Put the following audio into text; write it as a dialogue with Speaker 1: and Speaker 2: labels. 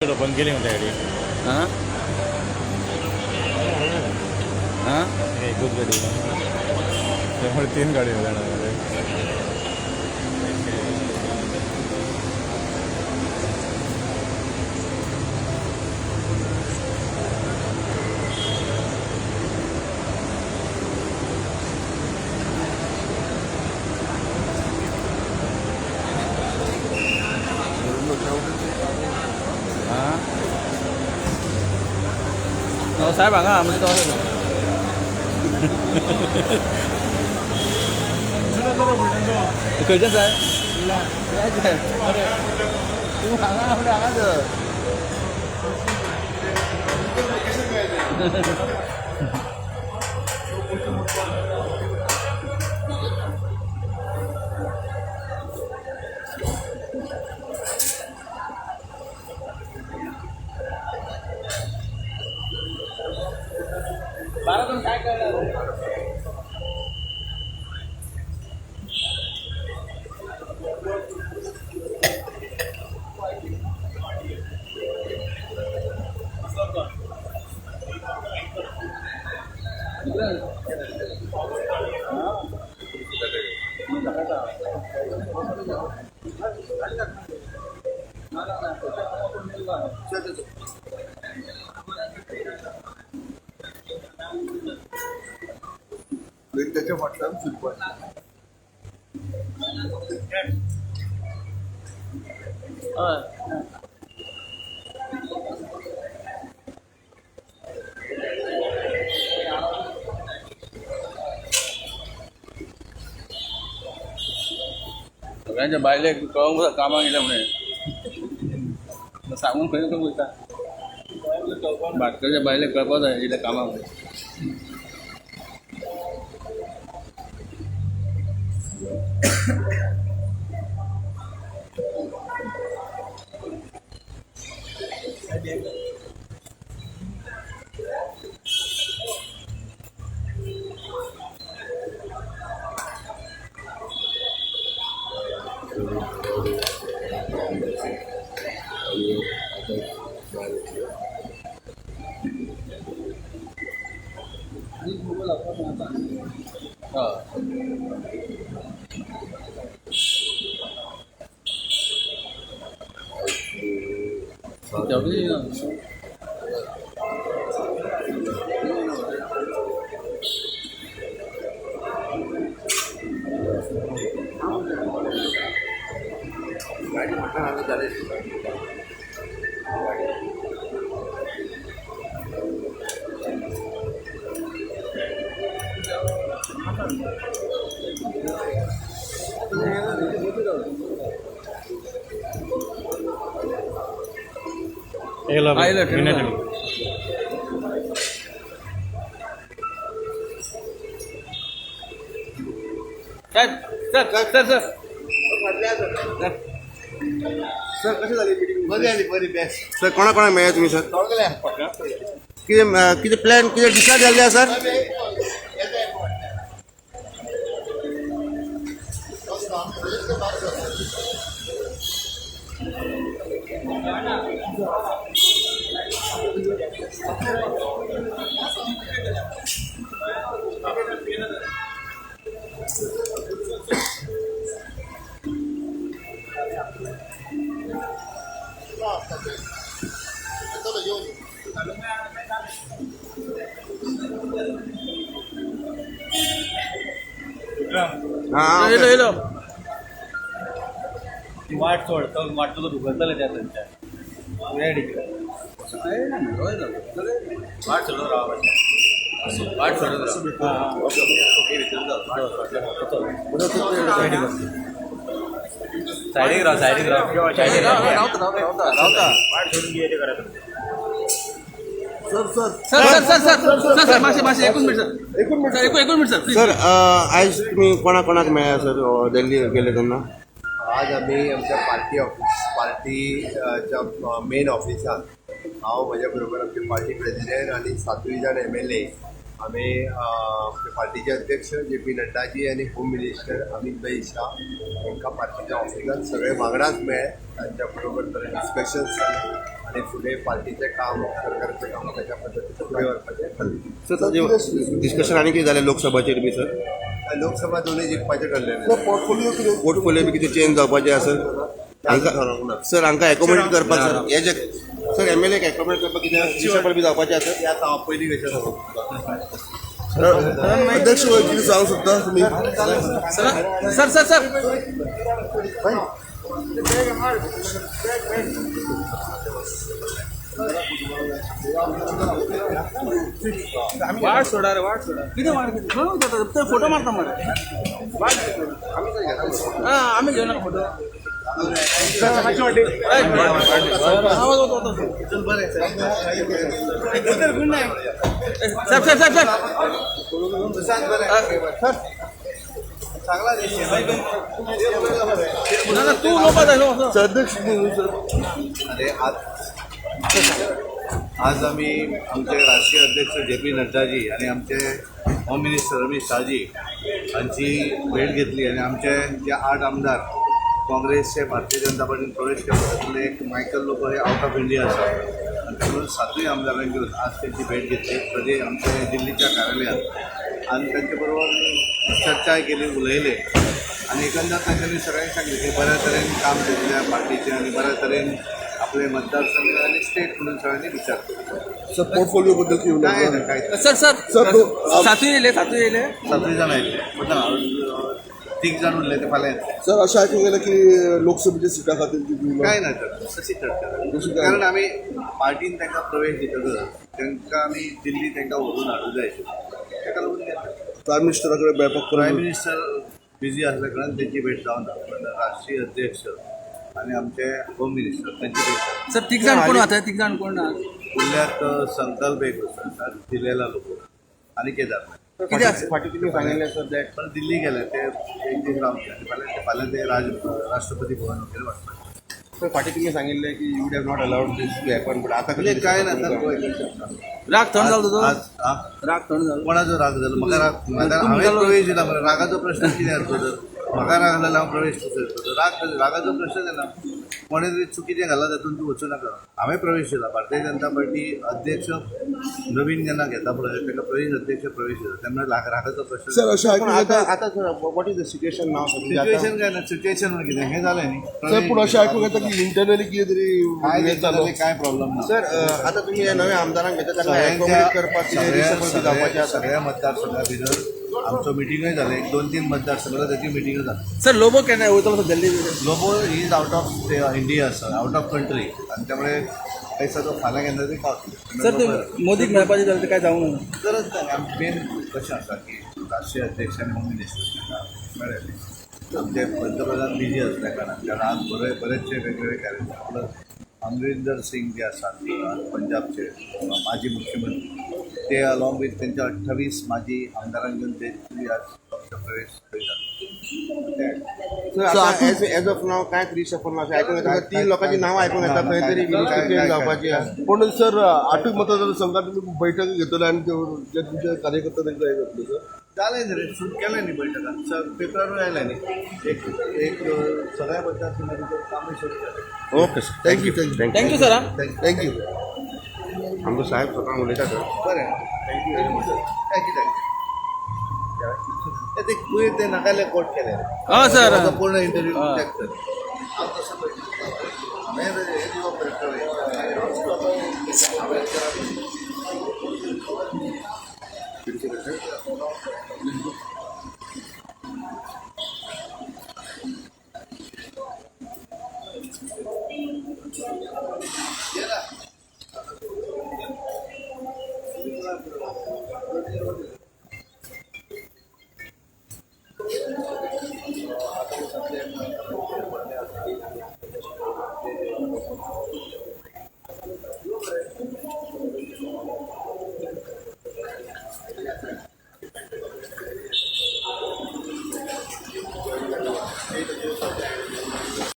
Speaker 1: बंद केली म्हणटा गाडी.
Speaker 2: हां हां.
Speaker 1: एकूच गाडी, त्यामुळे तीन गाडी जाणार.
Speaker 2: हां हो साहेब, हांगा म्हणजे तो. खंयचे साहेब? अरे तूं हांगा म्हणजे हांगा तर. बारा काय करणार?
Speaker 3: त्याच्या फाटल्यान फुटपाथ.
Speaker 2: हय. सगळ्यांच्या बायलेक कळोंक जाय कामाक येयल्या म्हणून सांगून खंय खंय वयता. भाटकाराच्या बायलेक कळपाक जाय येयल्या कामाक म्हणून. हय. तेवढी ना.
Speaker 3: गाडी म्हटलं हांगा जालें.
Speaker 1: येयलो.
Speaker 2: आयलो,
Speaker 1: विनय.
Speaker 2: साहेब, सर सर सर.
Speaker 3: सर, कशी झाली मिटिंग?
Speaker 4: बरी आली, बरी, बेस्ट.
Speaker 3: सर, कोणा कोणाक मेळ्ळे तुमी सर? कितें कितें प्लॅन, कितें डिसायड जाल्लें आसा सर? हां.
Speaker 2: येयलो येयलो.
Speaker 1: वाट सोड, तो वाट तुका दुखतले त्या थंयच्यान रेडी. वाट सोडून राव.
Speaker 2: वाट सोडत राव.
Speaker 1: सायडीक राव, सायडीक राव, सायडीक राव.
Speaker 2: रावता रावता रावता रावता.
Speaker 1: वाट सोडून घे घरा.
Speaker 3: Sir sir.
Speaker 2: Sir sir sir sir sir sir, मातशें मातशें एकूच मिनट सर.
Speaker 3: एकूण
Speaker 2: सर, एकूच एकूच मिनट सर, प्लीज.
Speaker 3: सर, आयज तुमी कोणा कोणाक मेळ्ळा सर दिल्ली गेले तेन्ना?
Speaker 4: आज आमी आमच्या पार्टी ऑफिस, पार्टीच्या मेन ऑफिसांत हांव, म्हज्या बरोबर आमचे पार्टी प्रेजिडेंट आनी सातूय जाण एमएलए, आमी आमचे पार्टीचे अध्यक्ष जे पी नड्डाजी आनी होम मिनिस्टर अमीत भाई शाह हांकां पार्टीच्या ऑफिसांत सगळे वांगडाच मेळ्ळे. तांच्या बरोबर बरें डिस्कशन्स जालें. आनी फुडें पार्टीचें काम, सरकाराचें काम कशा पद्दतीन फुडें व्हरपाचें ठरलें.
Speaker 3: सर, ताजें डिस्कशन आनी कितें जालें लोकसभाचेर बी सर?
Speaker 4: लोकसभा दोनूय जिखपाचें ठरलेलें.
Speaker 3: पोर्टफोलियो कितें, पोर्टफोलियो बी कितें चेंज जावपाचें आसा हांकां सर? हांकां एकोमोडेट करपाक सर, हे जे सर एमएलए एकोमोडेट करपाक कितें रिशफल बी जावपाचें आसा?
Speaker 4: ते आतां हांव पयलीं कशें सांगू?
Speaker 5: अध्यक्ष, कितें सांगूंक सोदता तुमी?
Speaker 2: Sir, sir, sir. वाट सोडा रे, वाट सोडा. कितें वाट? कितें ते फोटो मारता मरे. वाट हा, आमी घेवना फोटो. साहेब, साहेब, साहेब, साहेब. ना ना, तू उलोवपा जाय न्हू.
Speaker 5: अध्यक्ष सर.
Speaker 6: अरे, आज आज आम्ही आमचे राष्ट्रीय अध्यक्ष जे पी नड्डाजी आणि आमचे होम मिनिस्टर अमित शहाजी हांची भेट घेतली आणि आमचे जे 8 आमदार काँग्रेसचे भारतीय जनता पार्टीन प्रवेश केलो, तातूंतले एक मायकल लोबो हे आउट ऑफ इंडिया आसा आनी म्हणून सातूय आमदारांक घेवन आज त्यांची भेट घेतली म्हणजे आमच्या दिल्लीच्या कार्यालयात आणि त्यांच्या बरोबर चर्चाय केली, उलयले आणि एकंदर तांच्यांनी सगळ्यांनी सांगले की बऱ्या तरेन काम केलेल्या पार्टीचे आणि बऱ्या तरेन आपले मतदारसंघ आणि स्टेट म्हणून सगळ्यांनी विचार केला.
Speaker 5: सर, पोर्टफोलिओ बद्दल कितें
Speaker 6: काय
Speaker 5: उलयता?
Speaker 6: ना, काय.
Speaker 2: Sir, sir.
Speaker 5: सर,
Speaker 2: सातूय येयले, सातूय येयले.
Speaker 6: सातूय जाण आयिल्ले, पण तीग जाण उरले, ते फाल्यां येतले.
Speaker 5: सर, अशें आयकूंक येयलें की लोकसभेच्या सिटा खातीर ती
Speaker 6: काय ना चर्चा, तशी चर्चा
Speaker 5: तशी
Speaker 6: जाली.
Speaker 5: काय?
Speaker 6: कारण आमी पार्टीन तांकां प्रवेश दितकच तांकां आमी दिल्ली तांकां व्हरून हाडूंक जाय आशिल्लें, ताका लागून गेले.
Speaker 5: प्रायम मिनिस्टरा कडेन मेळपाक?
Speaker 6: प्रायम मिनिस्टर बिझी असल्या कारणान त्यांची भेट जावना, पण राष्ट्रीय अध्यक्ष आणि आमचे होम मिनिस्टर त्यांची भेट झाली.
Speaker 2: सर, तीग जाण कोण आता? तीग जाण कोण ना?
Speaker 6: उरल्यात संकल्प एक आसा दिलेला लोक आणि केदार.
Speaker 2: कितें आसा?
Speaker 3: फाटीं तुमी सांगिल्लें सर that
Speaker 6: पण दिल्ली गेले ते एक दीस रावचे आनी फाल्यां ते फाल्यां ते राष्ट्रपती भवन वगैरे वचपाचे.
Speaker 3: सर, फाटीं तुमी सांगिल्लें की you would have not allowed this to happen, but आतां
Speaker 6: म्हणजे काय ना सर.
Speaker 2: राग थंड जालो तुजो?
Speaker 6: आज हा?
Speaker 2: राग थंड जालो?
Speaker 6: कोणाचो राग जालो? म्हाका राग? म्हाका हांवें प्रवेश दिला मरे, रागाचो प्रश्न कितें आसलो तर? म्हाका राग जाल्यार हांव प्रवेश कसो दितलो? राग, रागाचो प्रश्न येना. कोणें तरी चुकीचें घालां तातूंत तूं वचूं नाका. हांवें प्रवेश दिला. भारतीय जनता पार्टी अध्यक्ष नवीन जेन्ना घेता पळय, ताका प्रदेश अध्यक्ष प्रवेश दिला, तेन्ना रागाचो प्रश्न.
Speaker 5: सर, अशें
Speaker 3: पण
Speaker 5: आयकूंक
Speaker 3: आतां
Speaker 5: येता.
Speaker 3: आतां sir, what is the situation now sir?
Speaker 6: Situation काय ना, सिच्युएशन म्हणून कितें हें जालें न्ही.
Speaker 5: सर, पूण अशें आयकूंक येता की इंटरनली कितें तरी
Speaker 6: काय
Speaker 5: हें जालो.
Speaker 6: काय प्रॉब्लम ना.
Speaker 3: सर, आतां तुमी हे नव्या आमदारांक घेता, तांकां एकोमोडेट करपाक कितें रिशफल बी जावपाचें आसा?
Speaker 6: सगळ्या मतदारसंघा भितर आमचो मिटिंगूय जालें. एक दोन तीन मतदारसंघां ताची मिटिंगूय जाली.
Speaker 2: सर, लोबो केन्ना वयतलो sir Delhi?
Speaker 6: Lobo is out of India आसा, आउट ऑफ कंट्री आनी त्यामुळे पैसा तो फाल्यां केन्ना तरी पावतलो.
Speaker 2: सर, ते मोदीक मेळपाचें जाल्यार ते काय जावंक ना?
Speaker 6: गरज ना. मेन कशें आसा की राष्ट्रीय अध्यक्ष आनी होम मिनिस्टर मेळ्ळे. आमचे पंतप्रधान बिजी असल्या कारणान, कारण आज बरे बरेचशे वेगवेगळे कार्यक्रम. प्लस अमरिंदर सिंग जे आसात पंजाबचे माजी मुख्यमंत्री, ते अलॉंग विथ त्यांच्या 28 माजी आमदारांक घेवन ते आज पक्षप्रवेश थंय जाता.
Speaker 3: सर, आतां एज ऑफ नाव कांयच रिशफल ना अशें आयकूंक येता. तीन लोकांची नांवां आयकूंक येता, खंय तरी मिनिस्टर चेंज जावपाची आसा.
Speaker 5: पूण सर, आठूय मतदारसंघात तुमी बैठक घेतले आनी ते जे तुमचे कार्यकर्ते तांकां हें जातलें सर?
Speaker 6: जालें न्ही रे, सुरू केलें न्ही बैठकान सर, पेपरारूय आयलें न्ही. एक एक सगळ्या मतदारसंघा भितर कामूय सुरू जालें.
Speaker 3: Okay sir.
Speaker 5: Thank you, thank you.
Speaker 2: Thank you sir. हा.
Speaker 5: Thank you.
Speaker 3: आमचो साहेब स्वता उलयता सर.
Speaker 6: बरें, thank you very much. Thank you, thank you. ते तुवें ते नाकाले कोट केले.
Speaker 2: हा सर.
Speaker 6: पूर्ण इंटरव्यू चॅक कर. हांव तसो पळयता. हांवें हे दिवप प्रवेश.